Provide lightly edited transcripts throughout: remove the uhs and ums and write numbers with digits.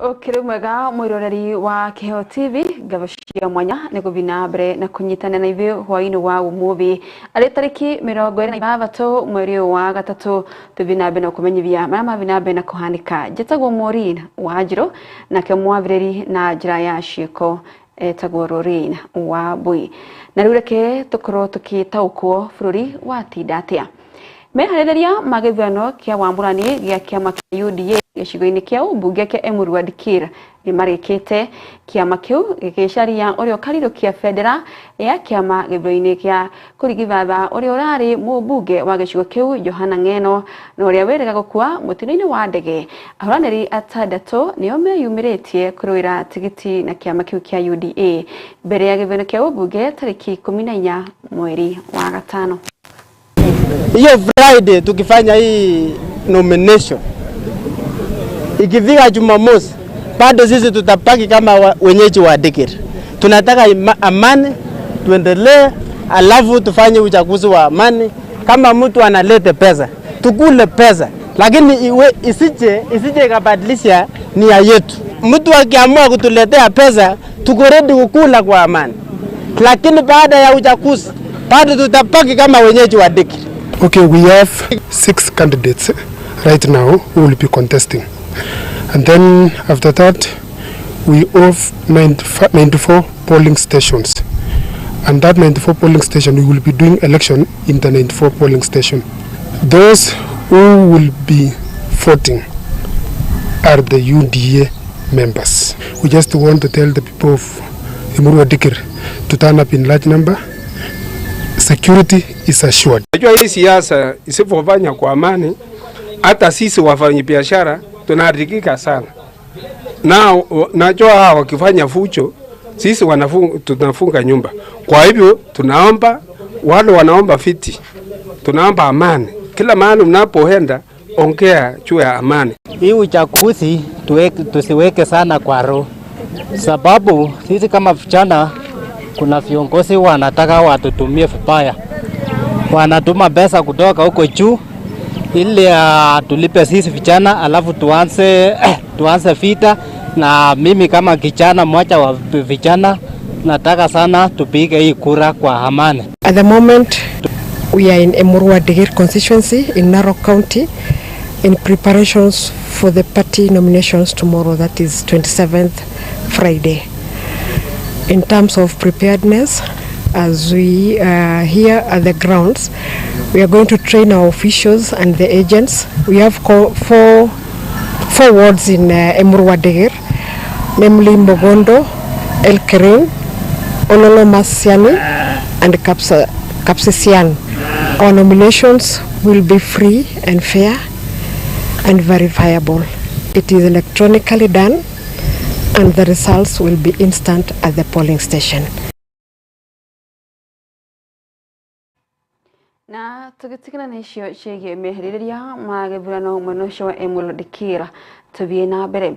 Ukiri mwega mwiroreri wa Kiheo TV ngabo cia mwanya ni guthii na mbere na kunyitana na ithuĩ hwaĩ-inĩ wa ũmũthĩ arĩ tarĩki 26 mweri wa gatatu tuthii na mbere na kũmenyithia marĩa mathii na mbere na kũhanĩka. Njĩtagwo Maureen Wanjirũ nake mwathĩrĩri na njĩra ya ciĩko etagwo Lorraine Wambui. Na rĩu reke tũkorwo tũkĩtaũkwo bũrũri watinda atĩa. Meharĩrĩria ma gĩthurano kĩa wamũrani gĩa kĩama kĩa UDA gĩcigo-inĩ kĩa ũmbunge kĩa Emurua Dikirr nĩmarĩkĩte. Kĩama kĩu gĩgĩcaria ũrĩa ũkarirũkia bendera ya kĩama gĩthurano-inĩ kĩa kũrigithatha ũrĩa ũrarĩ mũmbunge wa gĩcigo kĩu Johana Ng'eno na ũrĩa wĩrĩga gũkua mũtino-inĩ wa ndege. Ahũranĩri atandatũ nĩo meyumĩrĩtie kũrũĩra tigiti na kĩama kĩu kĩa UDA mbere ya gĩthurano kĩa ũmbunge tarĩki 14 mweri wa gatano. Hiyo Friday tukifanya hii nomination, ikifika Jumamosi bado sisi tutapaki kama wenyeji wa Dikirr. Tunataka amani tuendelee, alafu tufanye uchaguzi wa amani. Kama mtu analete pesa tukule pesa, lakini iwe isije ikabadilisha nia yetu. Mtu akiamua kutuletea pesa tuko ready kukula kwa amani, lakini baada ya uchaguzi bado tutapaki kama wenyeji wa Dikirr. Okay, we have 6 candidates right now who will be contesting. And then after that, we have 94 polling stations. And that 94 polling station, we will be doing election in the 94 polling station. Those who will be voting are the UDA members. We just want to tell the people of Emurua Dikirr to turn up in large number. Security is assured. Najua hii siasa isipofanya kwa amani, hata sisi wafanyabiashara tunaharibika sana. Na najua hawa wakifanya fujo, sisi tunafunga nyumba. Kwa hivyo tunaomba wale wanaomba viti, tunaomba amani. Kila mahali mnapoenda ongea juu ya amani. Hii uchaguzi tusiweke sana kwa roho, sababu sisi kama vijana kuna viongozi wanataka watutumie vibaya. Wanatuma pesa kutoka huko juu ili tulipe sisi vijana, alafu tuanze vita. Na mimi kama kijana mmoja wa vijana nataka sana tupige hii kura kwa amani. At the moment we are in Emurua Dikirr constituency in Narok County in preparations for the party nominations tomorrow, that is 27th Friday. In terms of preparedness, as we are here at the grounds, we are going to train our officials and the agents. We have four wards in Emurua Dikirr, namely Mogondo, Elkerin, Ololomasiani, and Kapsisian. Our nominations will be free and fair and verifiable. It is electronically done, and the results will be instant at the polling station. Na tugitigana na icio ciĩgiĩ meharĩrĩria ma gĩthurano mwena ũcio wa Emurua Dikirr tuthiĩ na mbere.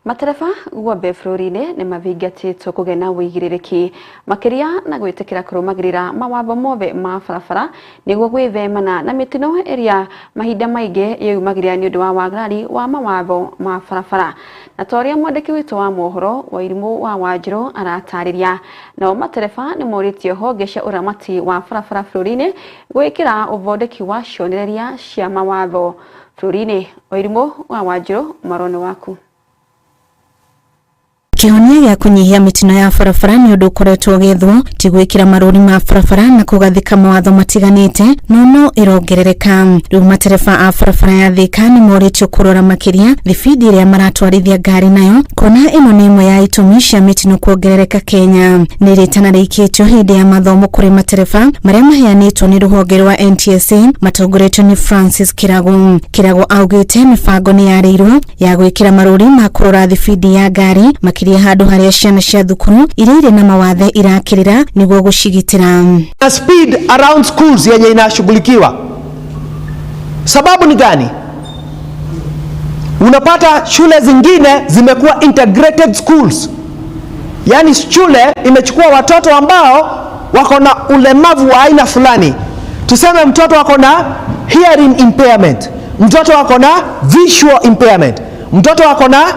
Matereba guothe bũrũri-inĩ nĩmathingatĩtwo kũgĩa na ũigĩrĩrĩki makĩria na gwĩtĩkĩra kũrũmagĩrĩra mawatho mothe ma barabara nĩguo gwĩthemana na mĩtino ĩrĩa mahinda maingĩ yumagĩria nĩ ũndũ wa wagarari wa mawatho ma barabara. Na ta ũrĩa mwandĩki witũ wa mohoro Wairimũ wa Wanjirũ aratarĩria, nao matereba nĩmorĩtie honge cia ũramati wa barabara bũrũri-inĩ gwĩkĩra ũthondeki wa cionereria cia mawatho bũrũri-inĩ. Wairimũ wa Wanjirũ, maroni waku. Kĩhonia gĩa kũnyihia mĩtino ya barabara nĩ ũndũ ũkoretwo ũgĩethwo ti gwĩkĩra marũri ma barabara na kũgathĩka mawatho matiganĩte, no ĩrongerereka. Rĩu matereba a barabara ya Thika nĩ morĩtio kũrora makĩria thibindi ĩrĩa maratwarithia ngari nayo, kuona ĩno nĩ ĩmwe ya itũmi cia mĩtino kuongerereka Kenya. Nĩ rĩtana rĩikĩtio hĩndĩ ya mathomo kũrĩ matereba marĩa maheanĩtwo nĩ rũhonge rwa NTSA matongoretio nĩ Francis Kirago. Kirago augĩte mĩbango nĩ yarĩirwo ya gwĩkĩra marũri ma kũrora thibindi ya ngari makĩria handũ harĩa ciana cia thukuru iria irĩ na mawathe irakĩrĩra nĩguo gũcigitĩra. Na speed around schools yenye inashughulikiwa. Sababu ni gani? Unapata shule zingine zimekuwa integrated schools. Yaani shule imechukua watoto ambao wako na ulemavu wa aina fulani. Tuseme mtoto wako na hearing impairment, mtoto wako na visual impairment, mtoto wako na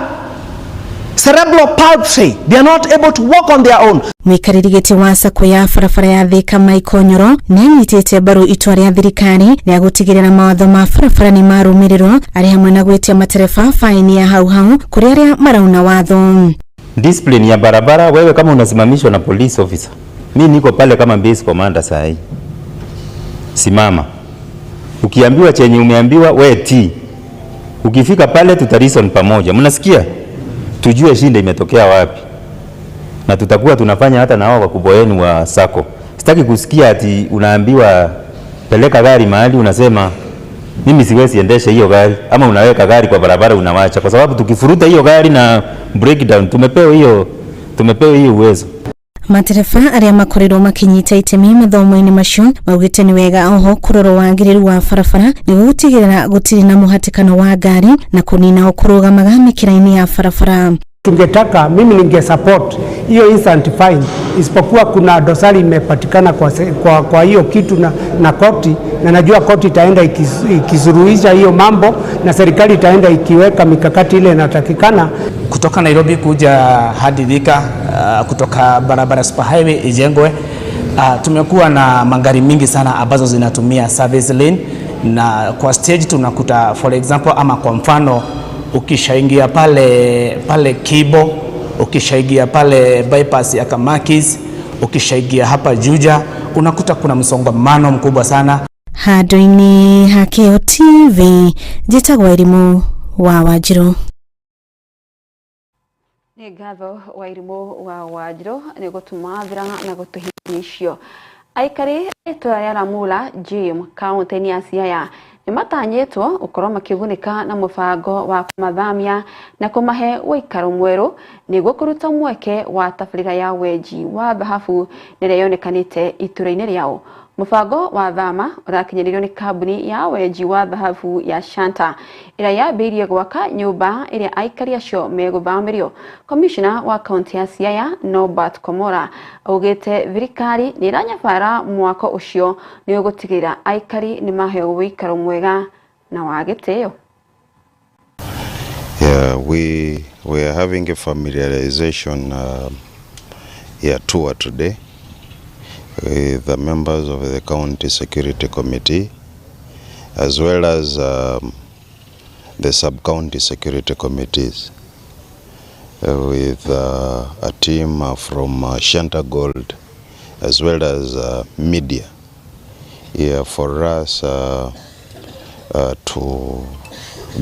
cerebral palsy. They are not able to walk on their own. Mwikarĩri gĩtĩ wa sacco ya barabara ya Thika Michael Nyoro nĩanyitĩte mbaru itua rĩa thirikari rĩa gũtigĩrĩra mawatho ma barabara nĩ marũmĩrĩrwo, arĩ hamwe na gwĩtia matereba faini ya hau hau kũrĩ arĩa marauna watho. Discipline ya barabara, wewe kama unasimamishwa na police officer, mi niko pale kama base commander saa hii, simama. Ukiambiwa chenye umeambiwa, we ti. Ukifika pale tutareason pamoja, mnasikia? Tujue shinda imetokea wapi, na tutakuwa tunafanya hata na wao wakubwa wenu wa sacco. Sitaki kusikia ati unaambiwa peleka gari mahali unasema mimi siwezi endesha hiyo gari, ama unaweka gari kwa barabara unawacha, kwa sababu tukifuruta hiyo gari na breakdown, tumepewa hiyo uwezo. Matereba arĩa makorirwo makinyita itemi mathomo-inĩ macio maugĩte nĩ wega oho kũrorwo wagĩrĩru wa barabara nĩguo gũtigĩrĩra gũtirĩ na mũhatĩkano wa ngari na kũnina kũrũgamaga mĩkĩra-inĩ ya barabara. Tungetaka, mimi ninge support hiyo instant fine, isipokuwa kuna dosari imepatikana kwa hiyo kitu na koti, na najua koti itaenda ikisuluhisha hiyo mambo na serikali itaenda ikiweka mikakati ile inatakikana. Kutoka Nairobi kuja hadi Thika, kutoka barabara super highway ijengwe, tumekuwa na magari mingi sana ambazo zinatumia service lane, na kwa stage tunakuta, for example, ama kwa mfano, ukishaingia pale pale Kibo, ukishaingia pale bypass ya Kamakis, ukishaingia hapa Juja, unakuta kuna msongamano mkubwa sana. Handũ-inĩ ha Kĩo TV, njĩtagwo Irimũ wa Wanjirũ. Nĩ ngatho wa Irimũ wa Wanjirũ nĩ gũtũmathĩra na gũtũhinya icio. Aikari itũra rĩa Ramula Gym kaunti-inĩ ya Siaya nĩ matanyĩtwo gũkorwo makĩgunĩka na mũbango wa kũmathamia na kũmahe ũikaro mwerũ nĩguo kũruta mweke wa tabarĩra ya wenji wa thahabu ĩrĩa yonekanĩte itũra-inĩ rĩao. Mũbango wa thama ũrakinyanĩrio nĩ kambuni ya wenji wa thahabu ya Shanta ĩrĩa yambĩrĩirie gwaka nyũmba ĩrĩa aikari acio megũthamĩrio. Komishona wa kaunti ya Siaya Norbert Komora augĩte thirikari nĩ ĩranyabara mwako ũcio nĩ ũgũtigĩrĩra aikari nĩ maheo ũikaro mwega na wa gĩtĩo. Yeah, we are having a familiarization tour today with the members of the County Security Committee, as well as the sub-county security committees, with a team from Shanta Gold, as well as media, yeah, for us to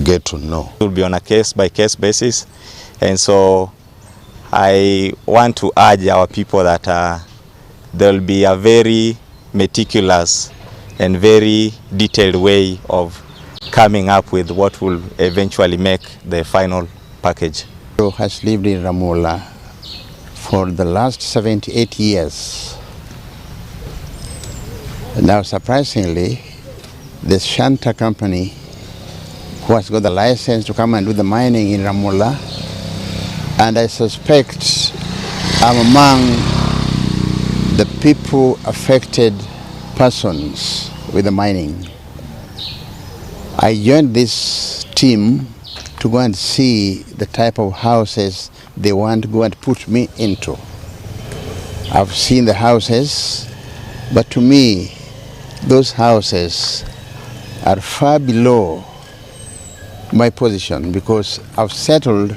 get to know. It will be on a case-by-case basis, and so I want to urge our people that there will be a very meticulous and very detailed way of coming up with what will eventually make the final package. Who has lived in Ramula for the last 78 years. Now, surprisingly, the Shanta company, who has got the license to come and do the mining in Ramula, and I suspect I'm among the people affected persons with the mining. I joined this team to go and see the type of houses they want to go and put me into. I've seen the houses, but to me, those houses are far below my position because I've settled,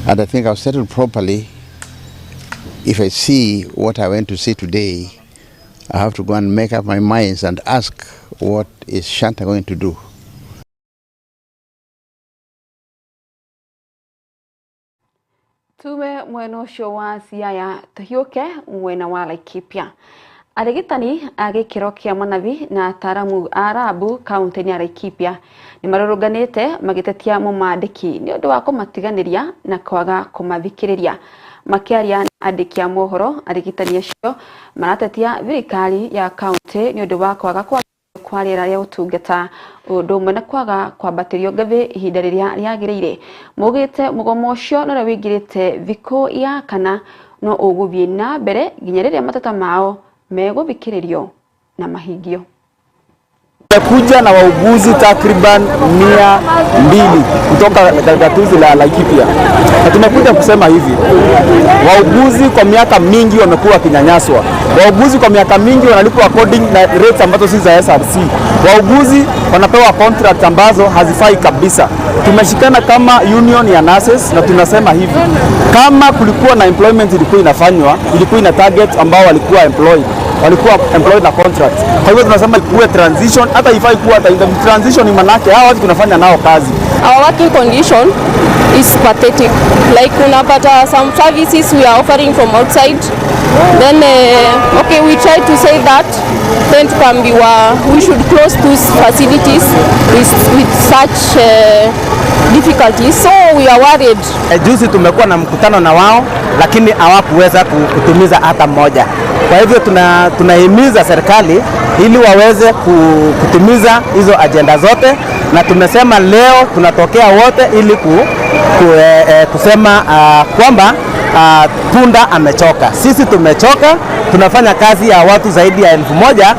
and I think I've settled properly. If I see what I went to see today, I have to go and make up my minds and ask, what is Shanta going to do? Tume mwena ũcio wa Siaya tũhiũke mwena wa Laikipia. Arigitani a gĩkĩro kĩa manabi na ataramu a rabu kaunti-inĩ ya Laikipia nĩ marũrũnganĩte magĩtetia mũmandĩki nĩ ũndũ wa kũmatiganĩria na kwaga kũmathikĩrĩria. Makĩaria na andĩki a mohoro, arigitani acio maratetia thirikari ya kaunti nĩ ũndũ wa kwaga kwa rĩera rĩa ũtungata ũndũ ũmwe na kwaga kwambatĩrio ngathĩ ihinda rĩrĩa rĩagĩrĩire. Maugĩte mũgomo ũcio na ũrĩa wĩingĩrĩte thikũ ya kana no ũgũthiĩ na mbere nginya rĩrĩa mateta mao megũthikĩrĩrio na mahingio. Tumekuja na wauguzi takriban 200 kutoka gatuzi la Laikipia, na tumekuja kusema hivi, wauguzi kwa miaka mingi wamekuwa wakinyanyaswa. Wauguzi kwa miaka mingi wanalipwa according na rates ambazo si za SRC. Wauguzi wanapewa contract ambazo hazifai kabisa. Tumeshikana kama union ya nurses na tunasema hivi, kama kulikuwa na employment ilikuwa inafanywa, ilikuwa ina target ambao walikuwa employed na contract. Kwa hivyo tunasema ikuwe transition, hata ifai kuwa hata transition, manake hawa watu tunafanya nao kazi. Our working condition is pathetic. Like unapata some services we are offering from outside. Then okay, we try to say that then tukaambiwa we should close those facilities with such difficulties. So we are worried. Juzi tumekuwa na mkutano na wao, lakini hawakuweza kutimiza hata mmoja. Kwa hivyo tunahimiza serikali ili waweze kutimiza hizo ajenda zote, na tumesema leo tunatokea wote ili kusema kwamba punda amechoka. Sisi tumechoka, tunafanya kazi ya watu zaidi ya 1000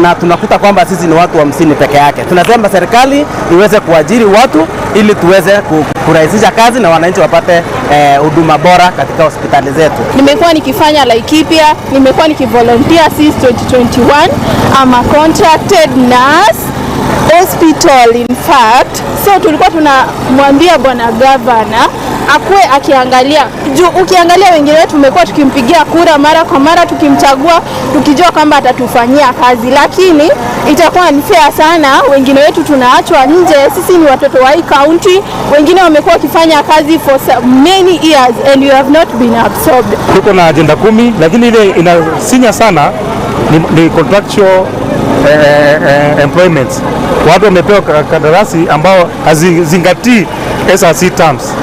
na tunakuta kwamba sisi ni watu 50 peke yake. Tunasema serikali iweze kuajiri watu ili tuweze kurahisisha kazi na wananchi wapate huduma bora katika hospitali zetu. Nimekuwa nikifanya Laikipia, nimekuwa nikivolunteer since 2021. I'm a contracted nurse hospital in fact. So tulikuwa tunamwambia bwana governor akuwe akiangalia juu, ukiangalia wengine wetu tumekuwa tukimpigia kura mara kwa mara, tukimchagua tukijua kwamba atatufanyia kazi, lakini itakuwa unfair sana, wengine wetu tunaachwa nje. Sisi ni watoto wa hii county, wengine wamekuwa wakifanya kazi for many years and you have not been absorbed. Tuko na agenda 10, lakini ile inasinya sana ni contractual employments. Watu wamepewa kandarasi ambao hazizingatii SRC terms.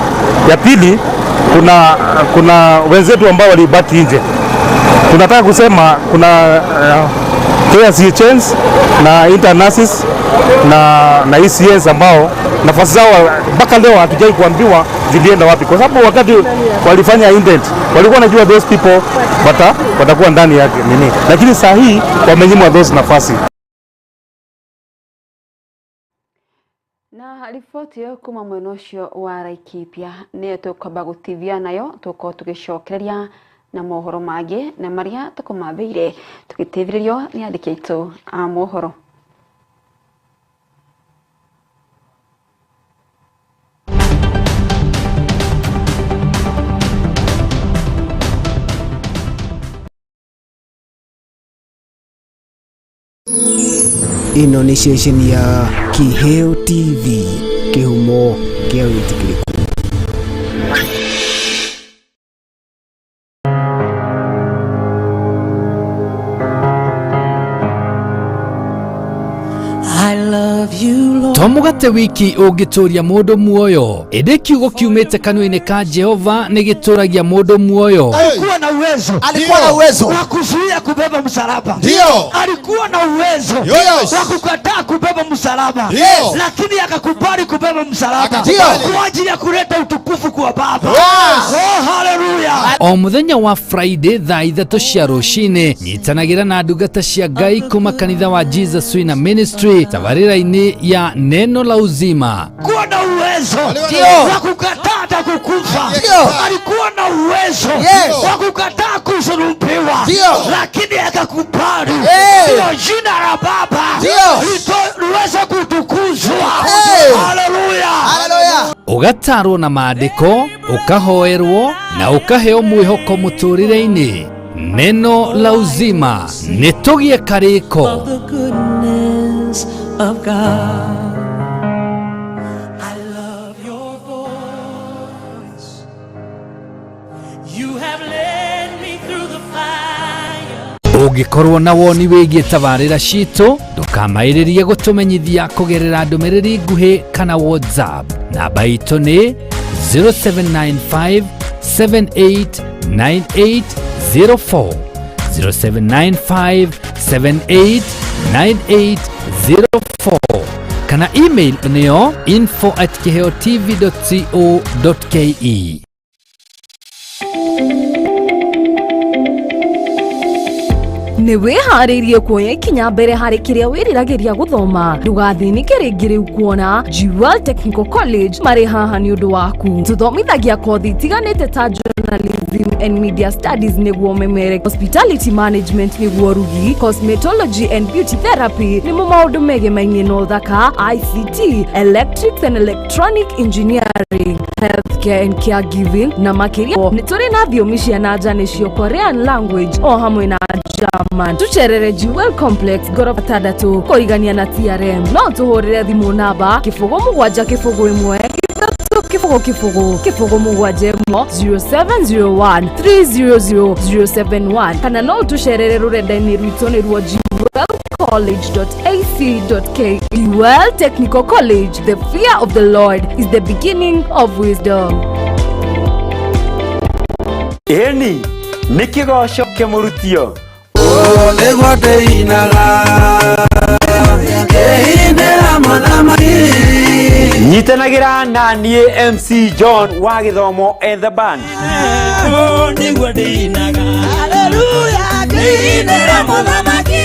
Ya pili, kuna wenzetu ambao walibaki nje. Tunataka kusema kuna KCHNs na internurses na ECS ambao nafasi zao mpaka leo hatujai kuambiwa zilienda wapi, kwa sababu wakati walifanya indent walikuwa wanajua those people watakuwa ndani yake nini, lakini saa hii wamenyimwa those nafasi. Na riboti ĩyo kuma mwena ũcio wa Laikipia nĩyo tũkwamba gũtithia nayo, tũkorwo tũgĩcokereria na mohoro mangĩ na marĩa tũkũmambĩire tũgĩteithĩrĩrio nĩ andĩki aitũ a mohoro. Ĩno nĩ ceceni ya Kiheo TV, kĩhumo kĩa wĩtĩkĩrĩku. To mũgate wiki ũngĩtũria mũndũ muoyo, ĩndĩ kiugo kiumĩte kanua-inĩ ka Jehova nĩ gĩtũragia mũndũ muoyo. Alikuwa na uwezo, alikuwa na uwezo wa kuzuia kubeba msalaba. Ndio. Alikuwa na uwezo wa kukataa kubeba msalaba, lakini akakubali kubeba msalaba kwa ajili ya kuleta utukufu kwa Baba. Oh, haleluya. O mũthenya wa Friday thaa 3 cia rũcinĩ nyitanagĩra na ndungata cia Ngai kuma kanitha wa Jesus Winner Ministry tabarĩra-inĩ ya Neno la Uzima. Alikuwa na uwezo wa kukataa hata kukufa. Alikuwa na uwezo wa kukataa kusulubiwa, lakini akakubali ndio jina la Baba liweze kutukuzwa. Haleluya. Haleluya. Ũgatarwo na maandĩko, ũkahoerwo na ũkaheo mwĩhoko mũtũrĩre-inĩ. Neno la Uzima nĩ tũgĩe karĩko. The goodness of God. I love your voice. You have led me through the fire. Ũngĩkorwo na woni wĩgiĩ tabarĩra citũ, ndũkamaĩrĩrie gũtũmenyithia kũgerera ndũmĩrĩri nguhĩ kana WhatsApp. Namba itũ nĩ 0795 789804, 0795 789804, kana email nĩyo info@kiheotv.co.ke. Nĩ wĩharĩirie kuoya ikinya mbere harĩ kĩrĩa wĩriragĩria gũthoma. Ndũgathĩnĩke rĩngĩ rĩu kuona Jewel Technical College marĩ haha nĩ ũndũ waku. Tũthomithagia kothi itiganĩte ta journalism and media studies nĩguo memere, hospitality management nĩguo rugi, cosmetology and beauty therapy nĩmo maũndũ megemainie na ũthaka, ICT, electrics and electronic engineering, healthcare and caregiving na makĩria. Nĩ tũrĩ na thiomi cia na nja nĩcio Korean language o hamwe na German. Tũcerere Jewel Complex ngoroba 6 kũrigania na TRM. No tũhũrĩre thimũ namba 0 7 0 1 3 0 0 0 7 1 0701 300 071 kana no ũtũcerere rũrenda-inĩ rwitũ nĩruo jewelcollege.ac.ke. Jewel Technical College, the fear of the Lord is the beginning of wisdom. Ĩni nĩ kĩgoco kĩmũrutio. Nĩguo ndĩinaga ngĩinĩra mũthamaki. Nyitanagĩra na niĩ MC John wa Gĩthomo and the band. Nĩguo ndĩinaga haleluya ngĩinĩra mũthamaki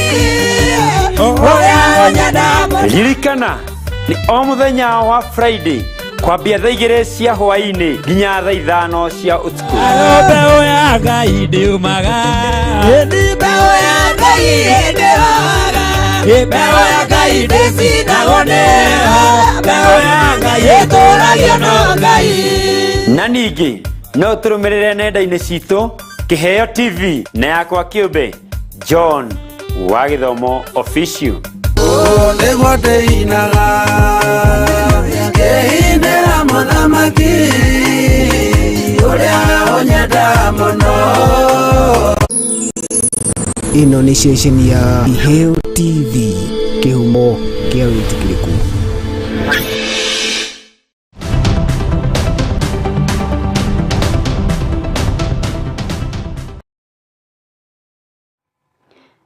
ũrĩa ũnyenda. Ririkana nĩ o mũthenya wa Friday kwambia thaa 2 cia hwaĩ-inĩ nginya thaa 5 cia ũtukũ. Mbeũ ya Ngai ndiumaga, mbeũ ya Ngai ndĩhoga, mbeũ ya Ngai ndĩcinagwo nĩyo, mbeũ ya Ngai ĩtũragio no Ngai. Na ningĩ no tũrũmĩrĩre nenda-inĩ citũ, Kĩheo TV na yakwa kĩũmbe, John wa Gĩthomo Official. Nĩguo ndĩinaga ngĩinĩra mũthamaki ũrĩa ũnyenda mũno. Ĩno nĩ ceceni ya Iheo TV, kĩhumo kĩa wĩtĩkĩrĩku.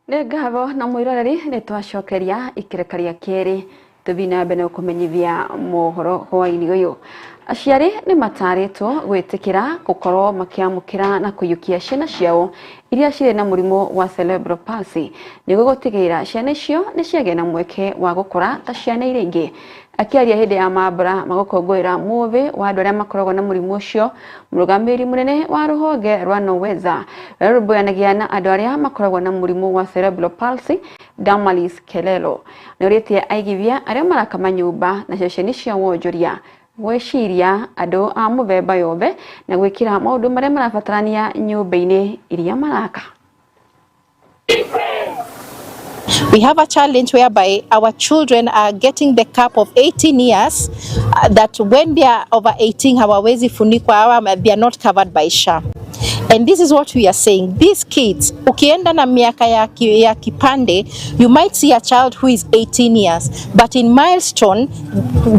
Nĩ ngatho na mwĩroreri, nĩ twacokeria ikereka rĩa kerĩ tũthiĩ na mbere na kũmenyithia mohoro hwaĩ-inĩ ũyũ. Aciari nĩ matarĩtwo gwĩtĩkĩra gũkorwo makĩamũkĩra na kũiyũkia ciana ciao iria cirĩ na mũrimũ wa cerebral palsy nĩguo gũtigĩrĩra ciana icio nĩ ciagĩa na mweke wa gũkũra ta ciana iria ingĩ. Akĩaria hĩndĩ ya mambura magũkũngũĩra mũthĩ wa andũ arĩa makoragwo na mũrimũ ũcio, mũrũgamĩrĩri mũnene wa rũhonge rwa Noweza rũrĩa rũrũmbũyanagia na andũ arĩa makoragwo na mũrimũ wa cerebral palsy, Damaris Kelelo, nĩ orĩtie aigithia arĩa maraka manyũmba na ceceni cia wonjoria gwĩciria andũ a mũthemba yothe na gwĩkĩra maũndũ marĩa marabatarania nyũmba-inĩ iria maraka. We have a challenge whereby our children are getting the cap of 18 years, that when they are over 18 hawawezi funikwa, hawa they are not covered by SHA. And this is what we are saying. These kids, ukienda na miaka ya kipande, you might see a child who is 18 years, but in milestone,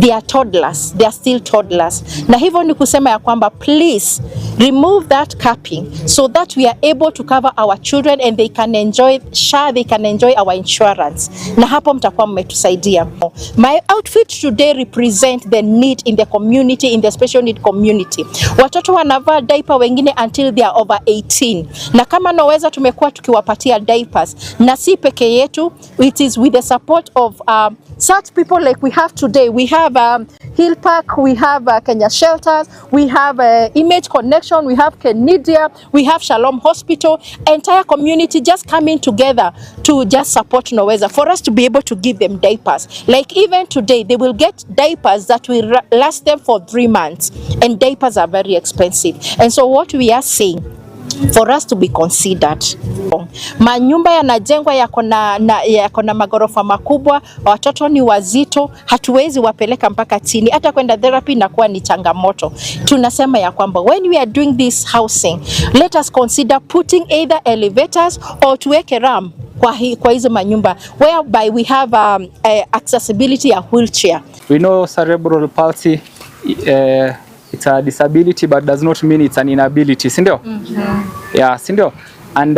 they are toddlers. They are still toddlers. Na hivyo ni kusema ya kwamba please remove that capping so that we are able to cover our children and they can enjoy SHA, they can enjoy our insurance. Na hapo mtakuwa mmetusaidia. My outfit today represent the need in the community, in the special need community. Watoto wanavaa diaper wengine until they are over 18. Na kama Noweza tumekuwa tukiwapatia diapers na si peke yetu, it is with the support of such people like we have today. We have Hill Park, we have Kenya Shelters, we have Image Connection, we have Kenidia, we have Shalom Hospital, entire community just coming together to just support Noweza for us to be able to give them diapers. Like even today, they will get diapers that will last them for 3 months, and diapers are very expensive. And so what we are saying, for us to be considered. Manyumba yanajengwa yako na magorofa makubwa, watoto ni wazito, hatuwezi wapeleka mpaka chini, hata kwenda therapy inakuwa ni changamoto. Tunasema ya kwamba when we are doing this housing, let us consider putting either elevators or tuweke ramp kwa hizo manyumba whereby we have accessibility ya wheelchair. We know cerebral palsy, it's a disability but does not mean it's an inability, si ndio? Yeah, si ndio? And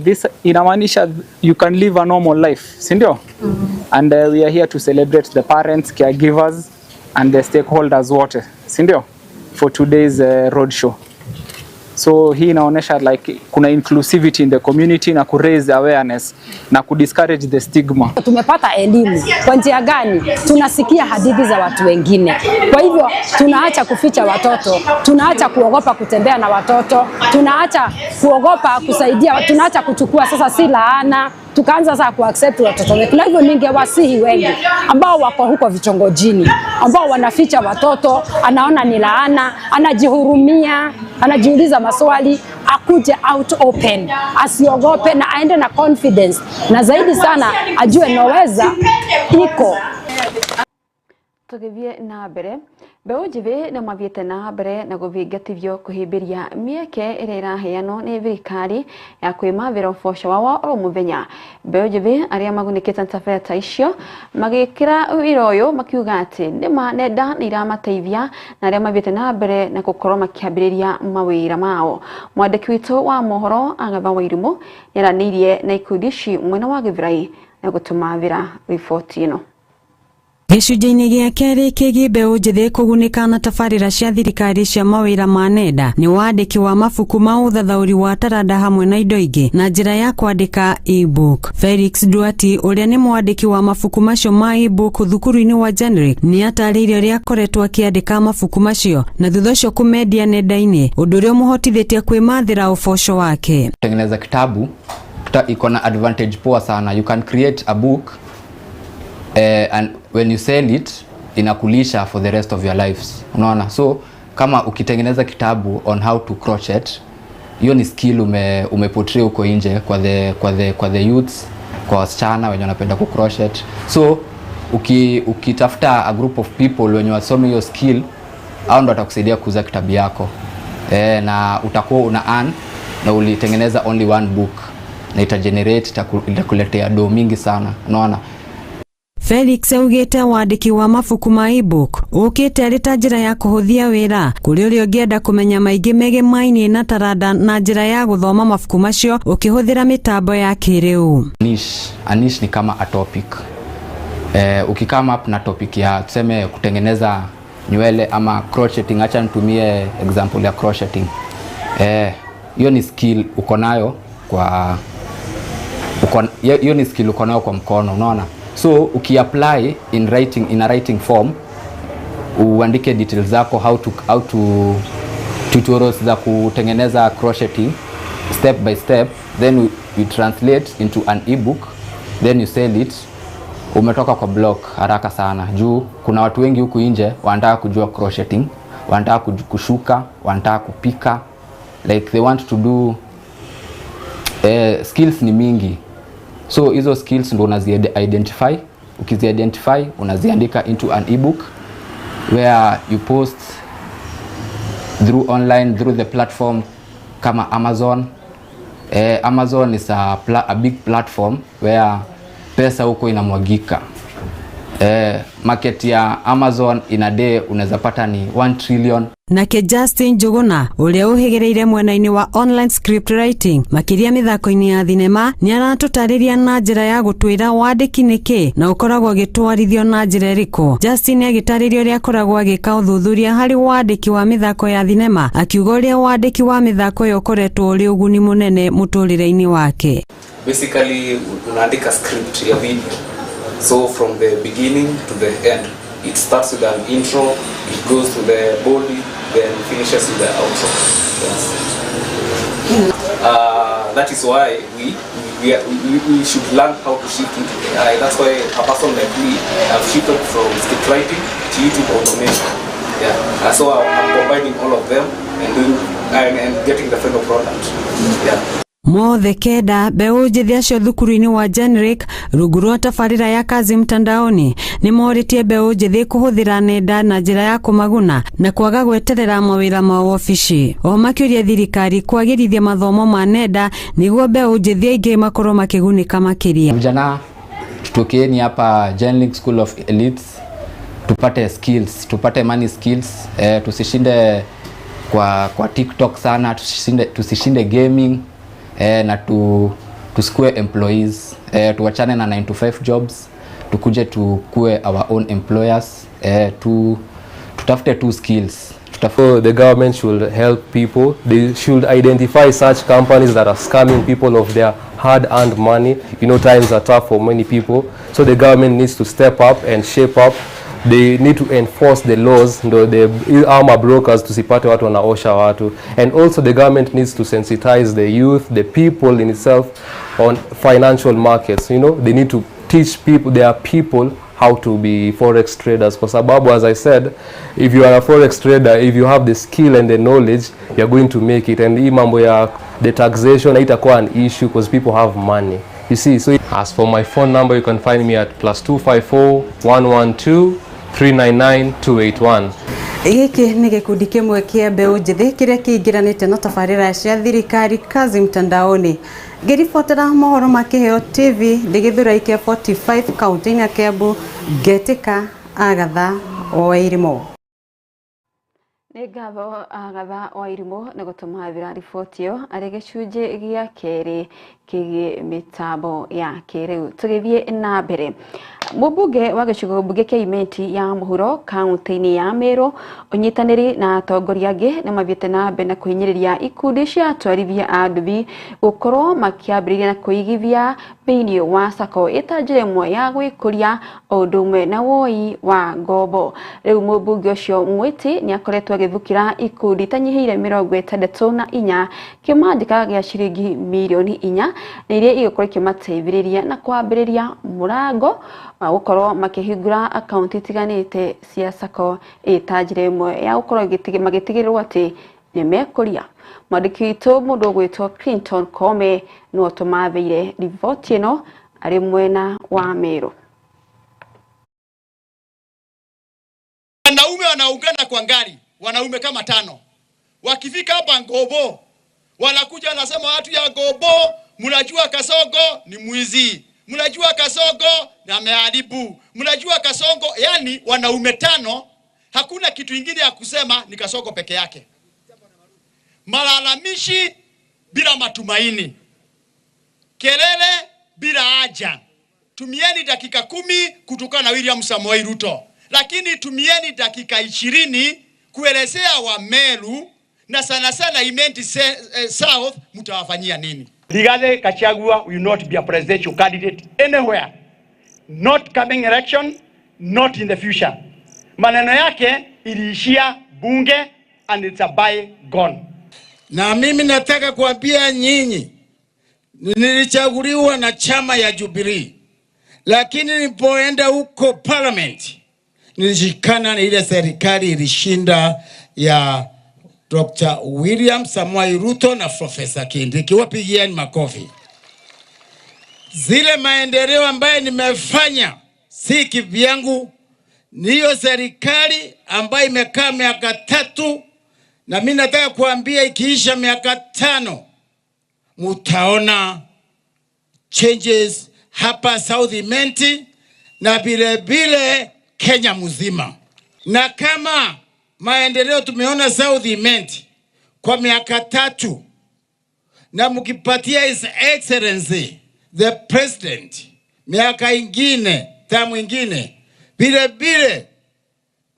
this inamaanisha you can live a normal life, si ndio? And we are here to celebrate the parents, caregivers and the stakeholders wote, si ndio? For today's road show. So hii inaonyesha like kuna inclusivity in the community na ku raise awareness na ku discourage the stigma. Tumepata elimu kwa njia gani? Tunasikia hadithi za watu wengine, kwa hivyo tunaacha kuficha watoto, tunaacha kuogopa kutembea na watoto, tunaacha kuogopa kusaidia, tunaacha kuchukua sasa si laana, tukaanza sasa kuaccept watoto wetu. Na hivyo ningewasihi wengi ambao wako huko vitongojini, ambao wanaficha watoto, anaona ni laana, anajihurumia, anajiuliza maswali, akuje out open, asiogope na aende na confidence, na zaidi sana ajue Naweza iko. Tũgĩthiĩ na mbere, mbeũ njĩthĩ nĩ mathiĩte na mbere na gũthingatithio kũhĩmbĩria mĩeke ĩrĩa ĩraheanwo nĩ thirikari ya kwĩmathĩra ũboco wao oro mũthenya. Mbeũ njĩthĩ arĩa magunĩkĩte na tabarĩra ta icio magĩkĩra wĩra ũyũ makiuga atĩ nĩma nenda nĩ iramateithia na arĩa mathiĩte na mbere na gũkorwo makĩambĩrĩria mawĩra mao. Mwandĩki witũ wa mohoro Agatha Wairimũ nĩaranĩirie na ikundi ici mwena wa Gĩthũrai na gũtũmathĩra riboti ĩno. Gĩcunjĩ-inĩ gĩa kerĩ kĩgiĩ mbeũ njĩthĩ kũgunĩka na tabarĩra cia thirikari cia mawĩra ma nenda nĩ wandĩki wa mabuku ma ũthathaũri wa taranda hamwe na indo ingĩ na njĩra ya kwandĩka e-book. Felix Duati ũrĩa nĩ mwandĩki wa mabuku macio ma e-book thukuru-inĩ wa Generic nĩ atarĩirie ũrĩa akoretwo akĩandĩka mabuku macio na thutha ũcio kũmendia nenda-inĩ, ũndũ ũrĩa ũmũhotithĩtie kwĩmathĩra ũboco wake. Kutengeneza kitabu iko na advantage poa sana. You can create a book and when you sell it inakulisha for the rest of your lives. Unaona? So kama ukitengeneza kitabu on how to crochet, hiyo ni skill umeportray huko nje kwa the youths, kwa wasichana wenye wanapenda ku crochet. So ukitafuta a group of people wenye wasome hiyo skill, hao ndo watakusaidia kuuza kitabu yako. Na utakuwa una earn na ulitengeneza only one book na ita generate itakuletea do mingi sana. Unaona? Felix augĩte wandĩki wa mabuku ma ebook ũkĩte arĩ ta njĩra ya kũhũthia wĩra kũrĩ ũrĩa ũngĩenda kũmenya maingĩ megemainie na taranda na njĩra ya gũthoma mabuku macio ũkĩhũthĩra mĩtambo ya kĩrĩu. Niche. A niche ni kama a topic. Ukicome up na topic ya tuseme kutengeneza nywele ama crocheting, acha nitumie example ya crocheting. Hiyo ni skill uko nayo kwa uko hiyo ni skill uko nayo kwa mkono, unaona? So ukiapply in a writing form, uandike details zako, how to tutorials za kutengeneza crocheting step by step, then you translate into an ebook, then you sell it. Umetoka kwa block haraka sana juu kuna watu wengi huku nje wanataka kujua crocheting, wanataka kushuka, wanataka kupika, like they want to do skills ni mingi. So hizo skills ndo unazi identify. Ukizi identify, unaziandika into an ebook where you post through online, through the platform kama Amazon. Amazon is a big platform where pesa huko inamwagika. Market ya Amazon in a day unaweza pata ni 1 trillion. Nake Justin Njuguna ũrĩa ũhĩgĩrĩire mwena-inĩ wa online script writing makĩria mĩthako-inĩ ya thinema nĩ aratũtarĩria na njĩra ya gũtwĩra wandĩki nĩ kĩ na ũkoragwo ũgĩtwarithio na njĩra ĩrĩkũ. Justin agĩtarĩria ũrĩa akoragwo agĩka ũthuthuria harĩ wandĩki wa mĩthako ya thinema, akiuga ũrĩa wandĩki wa mĩthako ĩyo ũkoretwo ũrĩ ũguni mũnene mũtũrĩre-inĩ wake. Basically unaandika script ya video, so from the beginning to the end. It starts with an intro, it goes to the body, then finishes with the outro. Yes. That is why we should learn how to shift into AI. That's why a person like me have shifted from script writing to YouTube automation. Yeah. So I'm combining all of them and doing and getting the final product. Yeah. Mothe kenda mbeũ njĩthĩ acio thukuru-inĩ wa Generic rungu rwa tabarĩra ya kazi mtandaoni nĩ morĩtie mbeũ njĩthĩ kũhũthĩra nenda na njĩra ya kũmaguna na kwaga gweterera mawĩra ma wabici. Oho makĩũria thirikari kwagĩrithia mathomo ma nenda nĩguo mbeũ njĩthĩ aingĩ makorwo makĩgunĩka makĩria. Vijana, tutokeeni hapa Genlink School of Elites tupate skills, tupate money skills. Tusishinde kwa TikTok sana, tusishinde gaming, na tusikue employees. Tuwachane na 9 to 5 jobs, tukuje tukue our own employers. Tutafute tu skills. So the government should help people. They should identify such companies that are scamming people of their hard-earned money. Times are tough for many people. So the government needs to step up and shape up. They need to enforce the laws ndo the ama brokers tusipate watu wanaosha watu. And also the government needs to sensitize the youth, the people in itself, on financial markets. They need to teach people, their people, how to be forex traders, kwa sababu, as I said, if you are a forex trader, if you have the skill and the knowledge, you're going to make it. And hii mambo ya the taxation haitakuwa an issue because people have money, you see. So as for my phone number, you can find me at +254 112 399 281. Gĩkĩ nĩ gĩkundi kĩmwe kĩa mbeũ njĩthĩ kĩrĩa kĩingĩranĩte na tabarĩra cia thirikari Kazi Mtandaoni. Ngĩribotera mohoro ma Kĩheo TV ndĩ Gĩthũrai kĩa 45 kaunti-inĩ ya Kiambu, ngetĩka Agatha Wairimũ. Nĩ ngatho Agatha Wairimũ nĩ gũtũmathĩra riboti ĩyo arĩ gĩcunjĩ gĩa kerĩ kĩgiĩ mĩtambo ya kĩrĩu. Tũgĩthiĩ na mbere, mũmbunge wa gĩcigo mbunge kĩa Imenti ya mũhuro kaunti-inĩ ya Meru, ũnyitanĩri na atongoria angĩ, nĩ mathiĩte na mbere na kũhinyĩrĩria ikundi cia atwarithia a nduthi gũkorwo makĩambĩrĩria na kũigithia thĩinĩ wa sacco ĩta njĩra ĩmwe ya gwĩkũria o ũndũ ũmwe na woi wa ngombo. Rĩu mũmbunge ũcio Mwĩti nĩ akoretwo agĩthukĩra ikundi itanyihĩire 64 kĩmanjĩka gĩa ciringi mirioni 4 na iria igũkorwo ikĩmateithĩrĩria na kwambĩrĩria mũrango wa gũkorwo makĩhingũra akaunti itiganĩte cia sacco ĩta njĩra ĩmwe ya gũkorwo magĩtigĩrĩrwo atĩ nĩ mekũria. Mwandĩki witũ mũndũ ũgwĩtwo Clinton Kome no tũmathĩire riboti ĩno arĩ mwena wa Meru. Wanaume wanaungana kwa ngari, wanaume kama tano. Wakifika hapa Ngobo, wanakuja wanasema, "Watu ya Ngobo, mnajua Kasongo ni mwizi, mnajua Kasongo na ameharibu, mnajua Kasongo." Yani wanaume tano, hakuna kitu ingine ya kusema, ni Kasongo peke yake. Malalamishi bila matumaini, kelele bila haja. Tumieni dakika 10 kutokana na William Samoei Ruto, lakini tumieni dakika 20 kuelezea Wameru na sana sana Imenti South mtawafanyia nini. Rigathi Gachagua will not be a presidential candidate anywhere. Not coming election, not in the future. Maneno yake iliishia bunge and it's a bygone. Na mimi nataka kuambia nyinyi, nilichaguliwa na chama ya Jubilee, lakini nilipoenda huko parliament nilishikana na ile serikali ilishinda ya Dr. William Samoei Ruto na Profesa Kindiki. Wapigieni makofi. Zile maendeleo ambaye nimefanya si kivyangu, niyo serikali ambayo imekaa miaka 3, na mimi nataka kuambia ikiisha miaka 5 mutaona changes hapa South Imenti na vile vile Kenya mzima. Na kama maendeleo tumeona South Imenti kwa miaka 3, na mkipatia His Excellency the President miaka ingine, tamu ingine, vile vile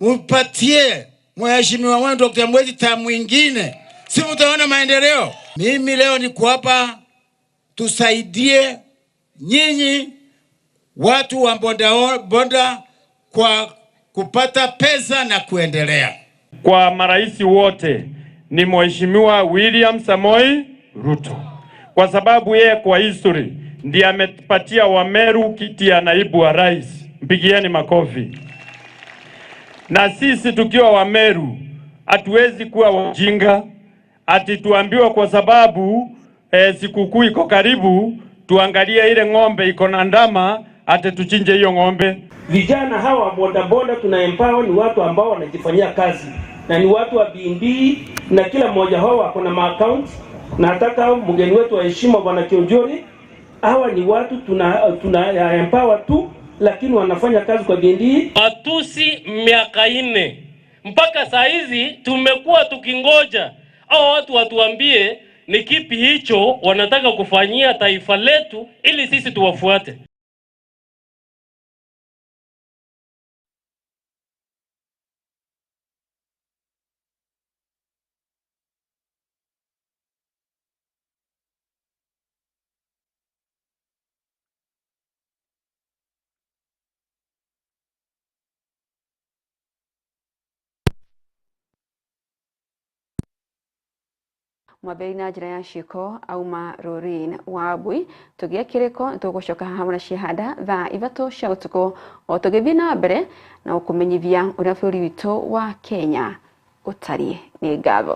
mpatie mheshimiwa wangu Dr. Mwezi tamu ingine, si mtaona maendeleo? Mimi leo niko hapa tusaidie nyinyi watu wa boda boda kwa kupata pesa na kuendelea. Kwa marais wote ni Mheshimiwa William Samoei Ruto, kwa sababu yeye kwa history ndiye amepatia Wameru kiti ya naibu wa rais. Mpigieni makofi. Na sisi tukiwa Wameru hatuwezi kuwa wajinga ati tuambiwa kwa sababu sikukuu iko karibu tuangalie ile ng'ombe iko na ndama ati tuchinje hiyo ng'ombe. Vijana hawa bodaboda tuna empower ni watu ambao wanajifanyia kazi na ni watu wa bidii, na kila mmoja wao ako na account. Nataka mgeni wetu wa heshima Bwana Kiunjuri, hawa ni watu tuna empower tu, lakini wanafanya kazi kwa bidii. Matusi miaka 4 mpaka saa hizi tumekuwa tukingoja hao watu watuambie ni kipi hicho wanataka kufanyia taifa letu ili sisi tuwafuate. Mwambĩrĩria na njĩra ya ciĩko auma Rorin Wambui. Tũgĩe kĩrĩko tũgũcoka hamwe na Ciehanda thaa 3 cia ũtukũ o tũgĩthiĩ na mbere na gũkũmenyithia ũrĩa bũrũri witũ wa Kenya ũtariĩ. Nĩ ngatho.